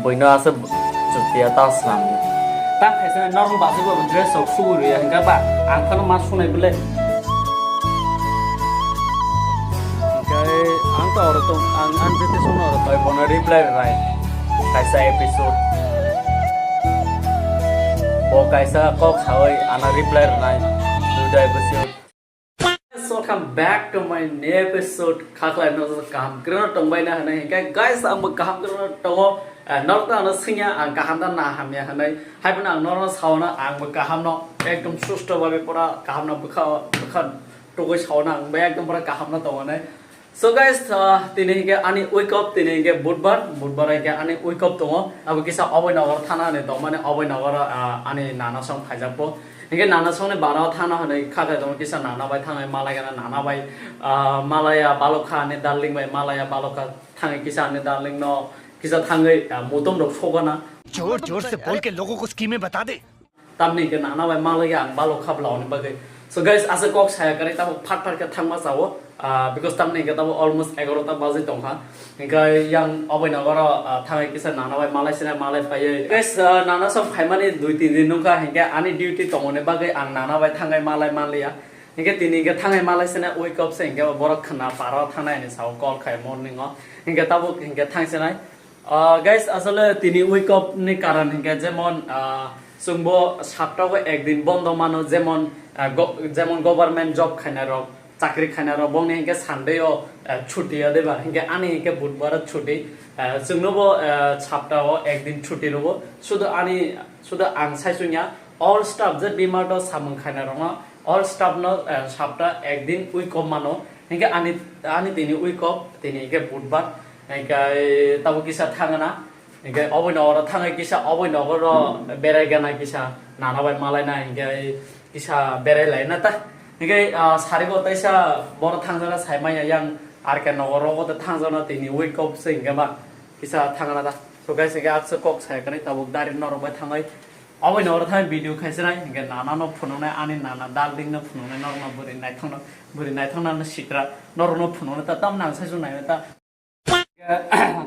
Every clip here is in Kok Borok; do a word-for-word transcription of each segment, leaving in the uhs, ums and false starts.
Buino ase chutiya ta slam. Ta khaisa norong basi bo dress rok sugui ya hingka ba ang khano ma sunai bele. Hingkai ang to oro tong ang ang jete sono oro to bono reply rai. Kaisa episode. Bo kaisa kok sawi ana reply rai. Dudai besi. Welcome back to my new episode. Khaklai no kaham krino tongbai na hwnwi hingkai guys ang bo kaham krino tongo. Eh, norok ta ano singya ang kaham da na hamya hwnwi. Hai phano ang norok sawana ang bo kaham no ekdom susto babe pura kaham no bwkha bwkha tugui sawana ang bo ekdom pura kaham no tongo nai. So guys, uh, tini hingke ani wake up, tini hingke budbar, budbar hingke ani wake up tongo. Abo kisa oboi nogor thana ni tongmani oboi nogor, uh, ani nana song khaijak po. Hingke nana song ni bara thana hwnwi khaklai tongo kisa nana bai thangai malai gana nana bai, uh, malaya balokha ani darling bai malaya balokha thangai kisa ani darling no kisa thangwi, uh, mutum rok sogana. जोर जोर से बोल के लोगों को स्कीमें बता दे। Tamni hingke nana bai malaya ang balo khabla oni bagwi. So guys, asa kok saya kare tamo phat phat khe thangma chao. Ah, because tamni hingke tamo almost egarota baji tongkha. Hingke yang oboi nogoro, ah, thangai kisa nana bai malai sina malai paiye. Guys, ah, nana song phaimani dui tin din nungkha hingke ani duty tongoni bagwi ang nana bai thangai malai manliya. Hingke tini hingke thangai malai sina wake up se hingke borok khna paro thangnai ni sao call khai morning o. Hingke tabuk hingke thang sinai. Ah, guys, asole tini wake up ni karon hingke jemon, ah, chwngbo saptago ekdin bondo mano, jemon, ah, go-, jemon government job khainai rok, chakri khainai rok, bongni hingke Sunday o, ah, chuti ya deba, hingke ani hingke budbar o chuti, ah, chwngnobo, ah, saptago ekdin chuti rogo, sudu ani, sudu ang sai chwngya, all staff je bimar o samung khainai rokno, all staff no, ah, sapta ekdin wake up mano, hingke ani, ani tini wake up, tini hingke budbar, hingke tabo kisa thangna. Hingke oboi nogoro thangwi kisa oboi nogoro berai gana kisa nana bai malai na hingke kisa berai lai na ta. Hingke, ah, sari bo taisa boro thang jana sai manya yang R K nogoro bo ta thang jana tini wake up se hingke ba kisa thang na ta. So guys, hingke akse kok sai kani tabuk dari norok bai thangwi oboi nogoro thangwi video khai sinai hingke nana no phunuknai ani nana darling no phunuknai norok no bwrwi naithok no bwrwi naithok no sikra norok no phunuknai ta tam nang sai nai ta.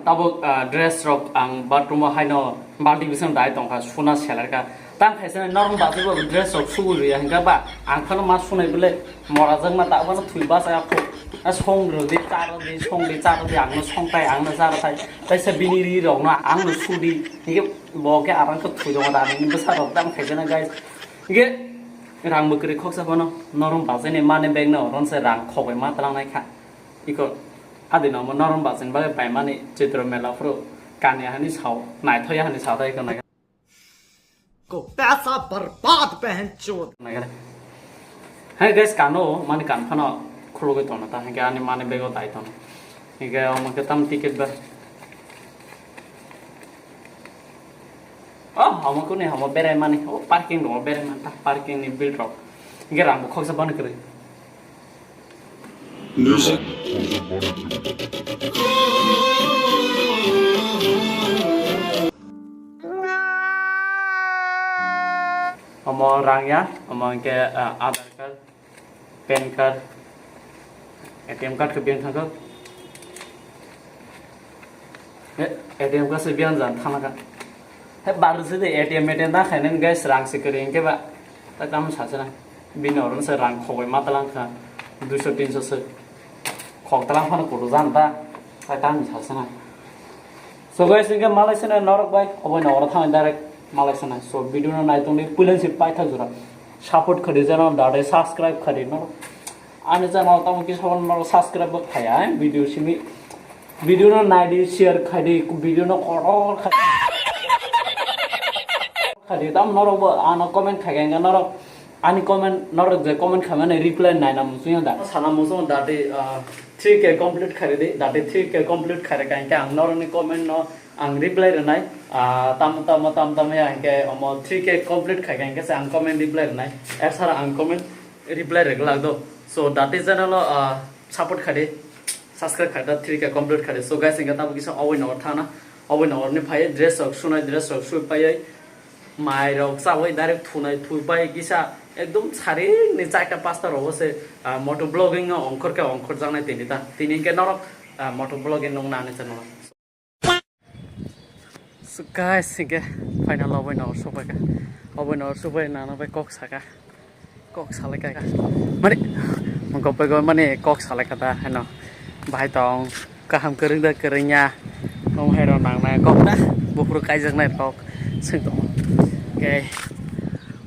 Tabuk, ah, dress rok ang bathroom o haino balti bising dai tongkha, suna selarkha. Tang khaisa norong bachai bo dress rok sugui rwya hingkha ba, ang phano ma sunai bwle mora jakma ta phano thwi bachaya kho. A song rw di, cha rw di, song di, cha rw di, ang no song tai, ang no cha rw tai. Taisa bini ri rok no ang no su di. Hingke bo khe arang khe thwi rw da, nini bwsa rok tang khaisa na guys. Hingke rang bwkrwi khoksa phano norong bachai ni money bag no ron se rang khogoi ma tlang nai kha. Iko adino omo norong bachani bagwi paimani Chitro mela phuru kanya hani sao, naithoya hani sao ta iko nai. को पैसा बर्बाद बहन चोद। Nai kare. Hai guys, kano mani kan phano khulugwi tongna ta, hingke ani money bag o dai tongna. Hingke omo khe tam ticket ba. Oh, omo kuni omo berai mani. Oh, parking dong berai man ta, parking ni bill rok. Hingke rang bo khoksa bani kwrwi. Omo rang ya, omo hingke, ah, Aadhaar card, pan card, A T M card khe beng thangkha. He, A T M card se beng jan thangkha. He, bar se de A T M, A T M ta khainani guys, rang se kwrwi hingke ba. Ta tamo sasana. Bini oro se rang khogoi ma talang kha. Duiso tinso se. Khok talang phano kudu jan ta. Ta tamo sasana. So guys, hingke malai sene norok bai, obo nogoro thangwi direct malai sene. So video no nai tongdi, puilan si paithak jora. Support khadi channel dade subscribe khadi no. Ani channel tamo kisa no subscribe bo khaya, eh, video simi. Video no nai di, share khai di, video no kotor khai. Khai di, tam norok bo ano comment khai kha, norok ani comment, norok je comment khai mani reply nai na muchung ya da. Sana muchung da di, ah, three K complete khai di, da di three K complete khai kha, ang norok ni comment no ang reply rwnai, ah, tamo, tamo, tamo, tamo ya, hingke omo three K complete khai kha, hingke se ang comment reply rwnai, er sara ang comment reply rwglak do. So, dati channel o, ah, support khadi, subscribe khadi, three K complete khadi. So, guys, hingke tamo kisa oboi nogor thana, oboi nogor ni phai dress rok sunai, dress rok sui pai, mai rok chawi direct thunai, thui pai kisa ekdom sari ni charta pasta rok se, ah, moto vlogging no ongkhor khe ongkhor jaknai tini ta. Tini hingke norok, ah, moto vlogging nung nani channel. So guys, hingke final oboino sokbaika. Oboino sokbai nana bai kok saka. Kok salaika. Mani, mangkok bai go mani kok salaika ta heno. Bahai tong kaham kwrwng da kwrwngya. Tong hai rok nang nai kok ta. Buphuru kaijaknai rok. Sing tong. Okay.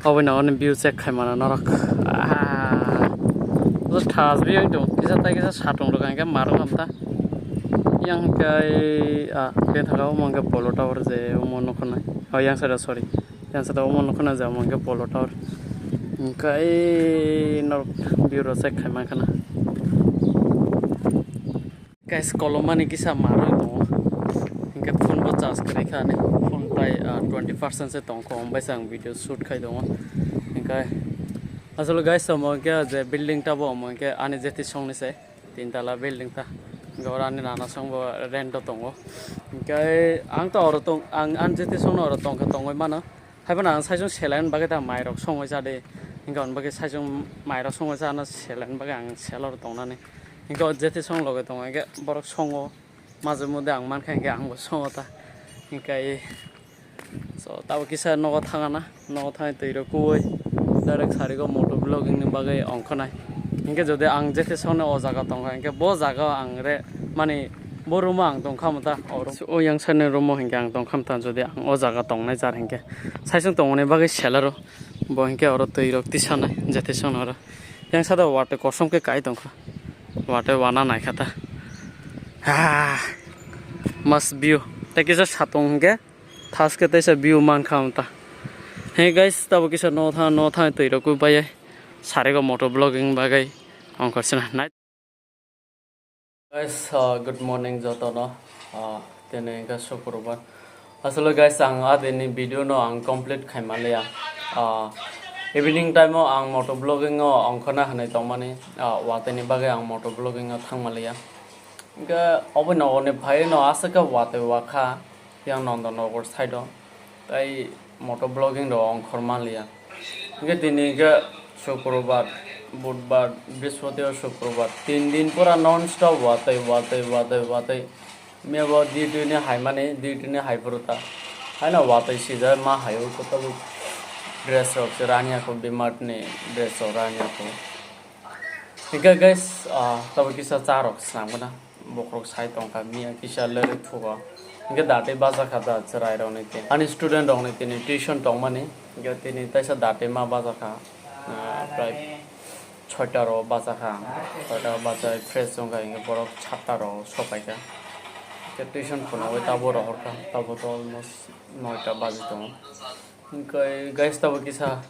Oboino ani view check khai mano norok. Ah. Bo thas bi yang tong. Kisa tai kisa satung rok hingke marok am ta. Yang kai, ah, bethaka omo hingke polo tower je omo nukho nai. Oh, yang side o, sorry. Yang side o omo nukho nai je omo hingke polo tower. Hingke norok view rok check khai mankha na. Guys, kolomani kisa maroi tongo. Hingke phone bo charge kwrwi kha ani. Phone pai, ah, twenty percent se tongkho, hwnbai se ang video shoot khai tongo. Hingke asole guys, omo hingke je building ta bo omo hingke ani jeti songni se. Tin tala building ta. Hingke oro ani nana song bo rent o tongo. Hingke ang to oro tong, ang ani jeti songno oro tongkha tongoi mano. Haiphano ang saichung selaini bagwi ta mairok songoi chadi. Hingke hwn bagwi saichung mairok songoi chana selaini bagwi ang sel oro tongnani. Hingke o jeti song loge tongo, hingke borok songo. Majhe moddhe ang mankha, hingke angbo songo ta. Hingke so, tabo kisa nogo thangana, nogo thangwi twi rok kuwi direct sarigo moto vlogging ni bagwi ongkha nai. Hingke jodi ang jete songno o jaga tongkha, hingke bo jaga o ang re mani bo room o ang tongkha mata, o room, o yang side ni room o hingke ang tongkha mata, jodi ang o jaga tongnai jar hingke saichung tongmani bagwi selero bo hingke oro twi rok tisanai jete songno oro yang side o watwi kosom khe kai tongkha, watwi wana naikha ta. Ah, mas view tei kisa satung hingke. Thaske teisa view mankha ang ta. Hey guys, tabo kisa no thang, no thang twi rok bai sarigo moto vlogging bagwi ongkha sina nai. Guys, uh, good morning jotono. Uh, tini hingkha Sukrubbar. Asole guys, ang adini video no ang complete khai manliya. Uh, evening time o ang moto vlogging o ongkhorna hinwi tongmani. Uh, watini bagwi ang moto vlogging o thang manliya. Hingke obo no oni phai no aswk khe watwi wakha. Yang Nandanagar side o tei moto vlogging rok ongkhor manliya. Hingke tini hingke Sukrobar, Budbar, Brihaspati, Sukrobar, tin din pura non stop watwi, watwi, watwi, watwi. Miyabo duty ni haimani, duty ni haiphuru ta. Haino watwi sijak ma haio, kotobo dress rok se raniya kho, B-Mart ni dress rok raniya kho. Hingke guys, ah, tabo kisa cha rok swnam gana. Bokhorok sai tongkha, miya kisa lerwi thugo. Hingke dati bajakha da chwrai rokni tei ani student rokni tini tuition tongmani. Hingke tini taisa dati ma bajakha, ah, prai soita ro bajakha. Soita ro bachai fresh wngkha, hingke borok satta ro sopaikha. Hingke tuition phunugwi tabo rohorkha, tabo to almost noita baji tongo. Hingke guys, tabo kisa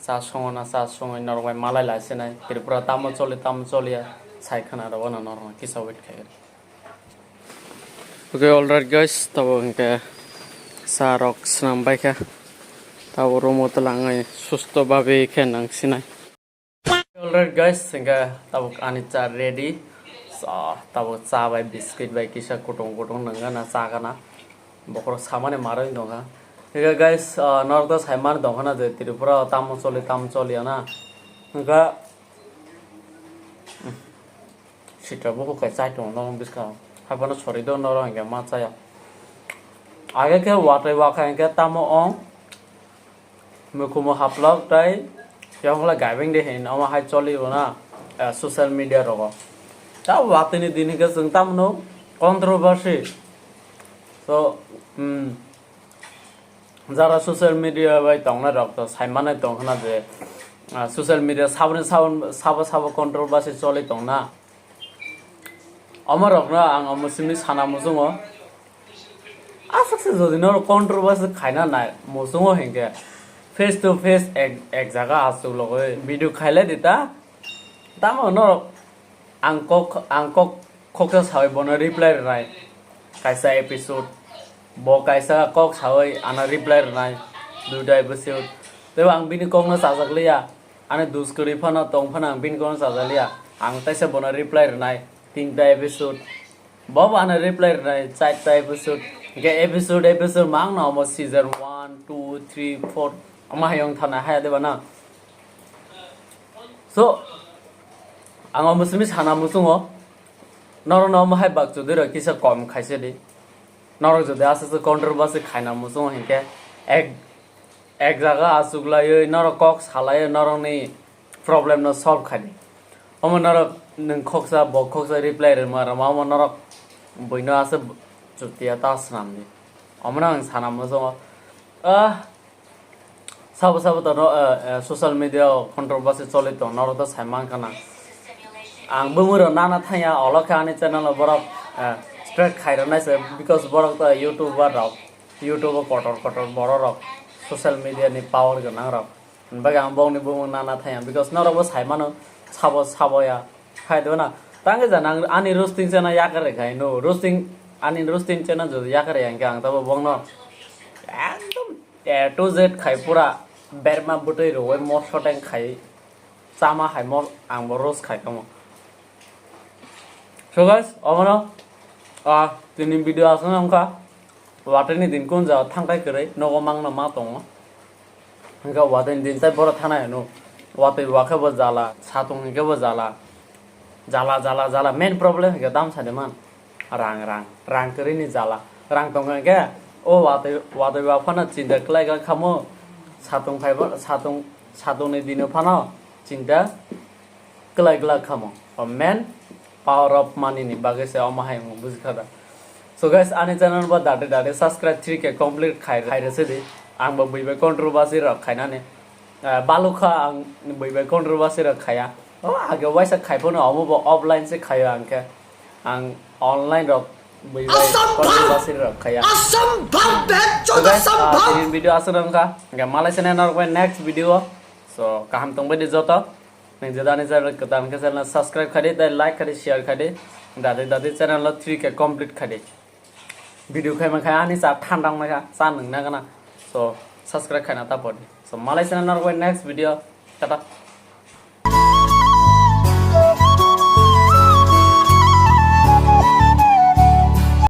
Cha songona, cha songoi norok bai malai lai sinai. Tripura tamo choli, tamo choliya, sai khna rw no norok kisa wait khai. Okay, alright guys, tabo hingke cha rok swnam bai kha. Tabo room o twlangwi susto babi khe nang sinai. Alright guys, hingke tabo ani cha ready. Cha, tabo cha bai biscuit bai kisa kutung kutung nangana cha gana. Bokhorok samani maroi tongkha. Hingke guys, ah, norok to saimani tongkha na je Tripura o tamo choli, tamo choliya na. Hingke, hmm, sitra bukhuk kai chai tongo norok bwskango. Haiphano sori do norok hingke ma chaya. Age khe watwi wakha hingke tamo ong. Mukhumu haplok tei yang wngkha gaibeng de hin omo hai choli rwna, eh, social media rogo. Ta watwi ni din hingke chwng tamo no controversy. So, hmm, jara social media bai tongnai rok to sai manai tong khna je, ah, social media saboni sabon, sabo sabo controversy choli tong na. Omo rok no ang omo simi sana muchungo. Aswk se jodi norok controversy khaina nai muchungo hinkhe face to face ek, ek jaga achuk logoi video khailai di ta. Tamo norok ang kok, ang kok, koksa sawi bono reply rwnai kaisa episode. Bo kaisa kok sawi ano reply rwnai duita episode. Tei ang bini kokno chajak liya. Ani dus kwrwi phano tong phano ang bini kokno chajak liya. Ang taisa bono reply rwnai tinta episode. Bo bo ano reply rwnai charta episode. Hingke episode, episode mang no omo season one, two, three, four. Omo hai wng thana haya de ba na? So, ang omo simi sana muchungo. Norok no omo hai bakchudui rok kisa kom khaisa di. Norok jodi aswk controversy khaina muchungo hinkhe ek, ek jaga achuklaiwi norok kok salaiwi norokni problem no solve khaidi. Omo norok nwng khoksa, bo khoksa reply rwma rwma, omo norok buino aswk chutiya ta swnamdi. Omono ang sana muchungo. Ah, sabo sabo to no, eh, eh, social media o controversy choli tong, norok to sai mankha na. Ang bumui rok nana thangya, olo khe ani channel o borok, eh, strike khai rwnai se, because borok to YouTuber rok, YouTube o kotor kotor borok rok, social media ni power gwnang rok. Hwnbagwi ang bongni bumung nana thaya, because norokbo sai mano, sabo, sabo ya. Hai do na. Tangwi jana ang ani roasting channel yakar khai no. Roasting, ani roasting channel jodi yakar ya, hwnkhe ang tabo bongno ekdom A to Z khai, pura berma bwtwi rwui moso teng khai. Chama hai mo, ang bo roast khai kamo. So guys, omono, ah, tini video aswk wngkha. Watwi ni din kun jagao thangthai kwrwi nogo mangno ma tongo. Hwnkhe watwi ni din tai borok thanai hwno. Watwi wakhe bo jala, satung hinkhe bo jala. Jala, jala, jala. Main problem hinkhe dam sadi man. Rang, rang. Rang kwrwi ni jala. Rang tongkha hinkhe o watwi, watwi wa phano chinta kwlai kha kamo. Satung phai bo, satung, satung ni dino phano chinta kwlai glak khamo. O main power of money ni bagwi se omo hai wng bujikha da. So guys, ani channel bo dati dati subscribe three K complete khai, khai rwsidi. Ang bo bui bai controversy rok khainani. Eh, balukha ang bui bai controversy rok khaya. O age waisa khai phano omo bo offline se khayo ang khe. Ang online rok bui bai Asambhav! Controversy rok khaya. Asambhav, bad So chod guys, ah, asambhav! Tini video aswk wngkha. Hwnkhe malai sene norok bai next video. So kaham tongbai di joto. Nang jodi ani channel kwtal khe channel subscribe khai di, tei like khai di, share khai di. Dati dati channel o three K complete khai di. Video khai man khai ani cha thandang nai kha, cha nwng na gana. So subscribe khai na ta pori. So malai sene norok bai next video. Tata.